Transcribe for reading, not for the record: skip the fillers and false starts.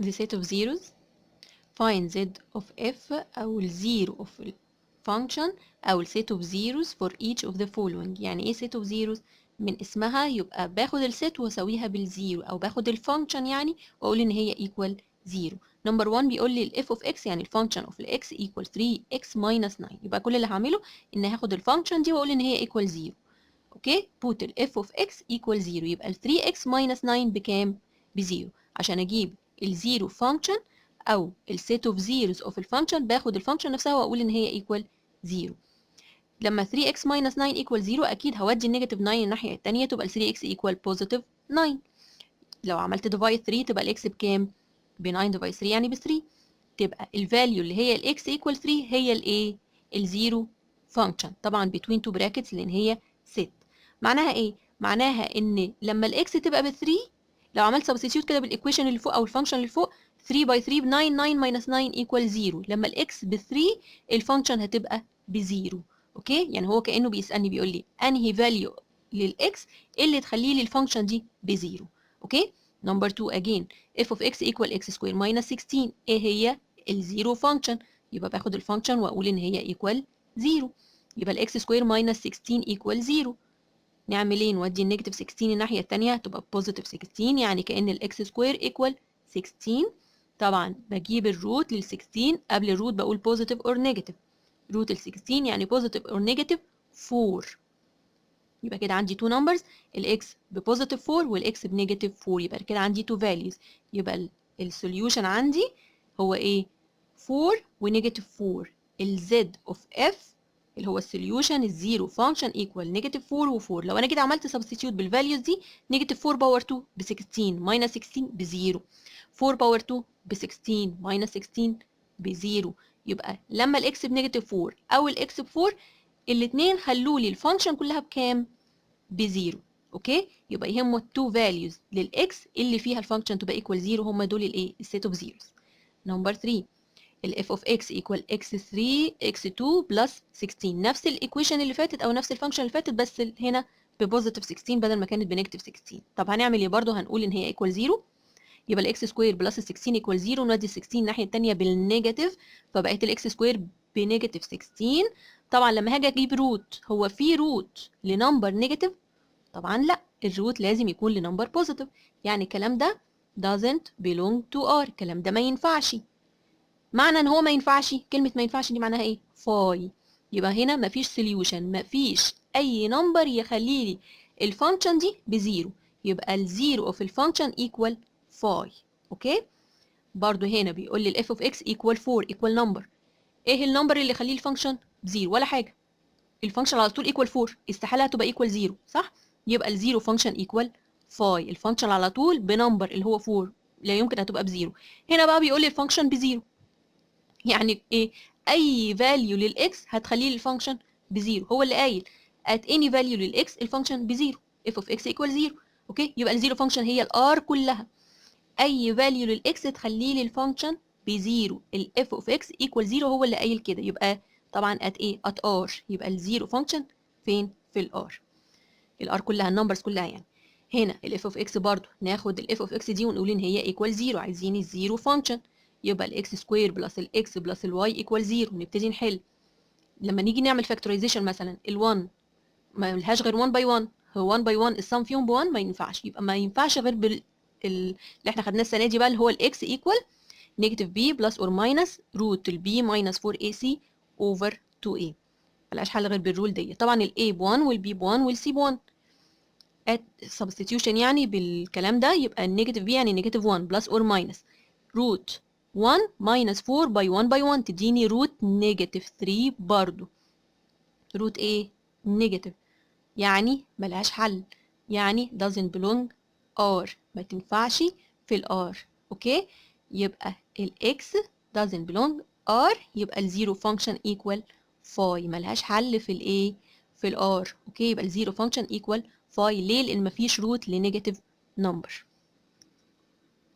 The set of zeros، find z of f أو ال zero of function أو ال set of zeros for each of the following. يعني إيه set of zeros؟ من اسمها يبقى باخد ال set واسويها بال zero، أو باخد ال function يعني وأقول إن هي equal 0. number 1 بيقول لي ال f of x، يعني ال function of ال x equal 3x minus 9. يبقى كل اللي هعمله إن هاخد ال function دي وأقول إن هي equal 0. okay، put ال f of x equal 0، يبقى ال 3x minus 9 بكام؟ ب zero. عشان أجيب ال zero function أو ال set of zeros of ال function باخد ال function نفسها وأقول إن هي equal 0. لما 3x minus 9 equal 0، أكيد هودي ال negative 9 الناحية التانية، تبقى ال 3x equal positive 9. لو عملت divide 3 تبقى ال x بكام؟ ب 9 divide 3، يعني ب 3. تبقى ال value اللي هي ال x equal 3 هي الايه؟ ال zero function، طبعا between two brackets لان هي set. معناها ايه؟ معناها ان لما ال x تبقى ب 3، لو عملت substitute كده بال equation اللي فوق او ال function اللي فوق، 3 by 3 ب 9، 9 minus 9 equal 0. لما ال x ب 3 ال function هتبقى ب zero. okay، يعني هو كانه بيسالني، بيقول لي انهي value لل x اللي تخلي لي ال function دي ب zero. okay، number 2 again، f of x equal x square minus 16. ايه هي ال zero function؟ يبقى باخد ال function واقول ان هي equal 0، يبقى ال x square minus 16 equal 0. نعمل ايه؟ نودي ال negative 16 الناحيه الثانيه، تبقى positive 16، يعني كأن ال x square equal 16. طبعا بجيب ال root لل 16، قبل ال root بقول positive or negative. root ال 16 يعني positive or negative 4. يبقى كده عندي two numbers، ال x ب positive 4 وال x ب negative 4. يبقى كده عندي two values، يبقى ال solution عندي هو ايه؟ 4 و negative 4. ال z of f اللي هو ال solution، ال zero function equal negative 4 و4. لو انا كده عملت substitute بال values دي، negative 4 power 2 ب 16 minus 16 ب zero، 4 power 2 ب 16 minus 16 ب zero. يبقى لما ال x ب negative 4 او ال x ب 4، الاثنين خلوا لي ال function كلها بكام؟ ب zero. okay، يبقى يهمه ال two values لل x اللي فيها ال function تبقى equal 0، هم دول الايه؟ ال set of zeros. number 3، ال f of x equal x3 x2 plus 16. نفس ال equation اللي فاتت او نفس ال function اللي فاتت، بس هنا ب positive 16 بدل ما كانت ب negative 16. طب هنعمل ايه؟ برضه هنقول ان هي equal 0، يبقى ال x square plus 16 equal 0. نودي 16 الناحيه الثانيه بال negative، فبقت ال x square ب negative 16. طبعا لما هاجي اجيب root، هو في root ل number negative؟ طبعا لا، ال root لازم يكون ل number positive. يعني الكلام ده doesn't belong to r، الكلام ده ما ينفعش. معنى ان هو ما ينفعش، كلمة ما ينفعش دي معناها ايه؟ phi. يبقى هنا مفيش solution، مفيش اي number يخلي لي ال function دي ب zero. يبقى ال zero of ال function equal phi. okay، برضو هنا بيقول لي ال f of x equal 4 equal number. ايه ال number اللي يخليه ال function ب zero؟ ولا حاجه، ال function على طول equal 4، استحاله هتبقى equal 0، صح؟ يبقى ال zero function equal phi. ال function على طول ب number اللي هو 4، لا يمكن هتبقى ب zero. هنا بقى بيقول لي ال function ب zero، يعني ايه؟ اي value لل x هتخليه ال function ب zero. هو اللي قايل at any value لل x ال function ب zero، f of x equal 0. okay، يبقى ال zero function هي ال R كلها. اي value لل x تخليه لي ال function ب zero، ال f of x equal 0، هو اللي قايل كده. يبقى طبعا at ايه؟ at r. يبقى ال zero function فين؟ في ال R، ال R كلها، ال numbers كلها يعني. هنا ال f of x برضو ناخد ال f of x دي ونقول ان هي equal 0، عايزين ال zero function. يبقى ال x square plus ال x plus ال y equal 0. نبتدي نحل. لما نيجي نعمل factorization مثلا، ال1 ما لهاش غير 1 by 1. هو 1 by 1 ال sum فيهم ب 1؟ ما ينفعش. يبقى ما ينفعش غير بال اللي احنا خدناه السنه دي بقى، اللي هو ال x equal negative b plus or minus root ال b minus 4 a c over 2 a. ملهاش حل غير بال rule دي. طبعا ال a ب 1 وال b ب 1 وال c ب 1. at substitution يعني بالكلام ده، يبقى ال negative b يعني negative 1 plus or minus root 1 minus 4 by 1 by 1، تديني root negative 3. برضو root ايه؟ negative، يعني ملهاش حل، يعني doesn't belong R، ما تنفعش في ال R. okay، يبقى ال x doesn't belong R، يبقى ال zero function equal phi، ملهاش حل في الايه؟ في ال R. okay، يبقى ال zero function equal phi. ليه؟ لان مفيش root ل negative number.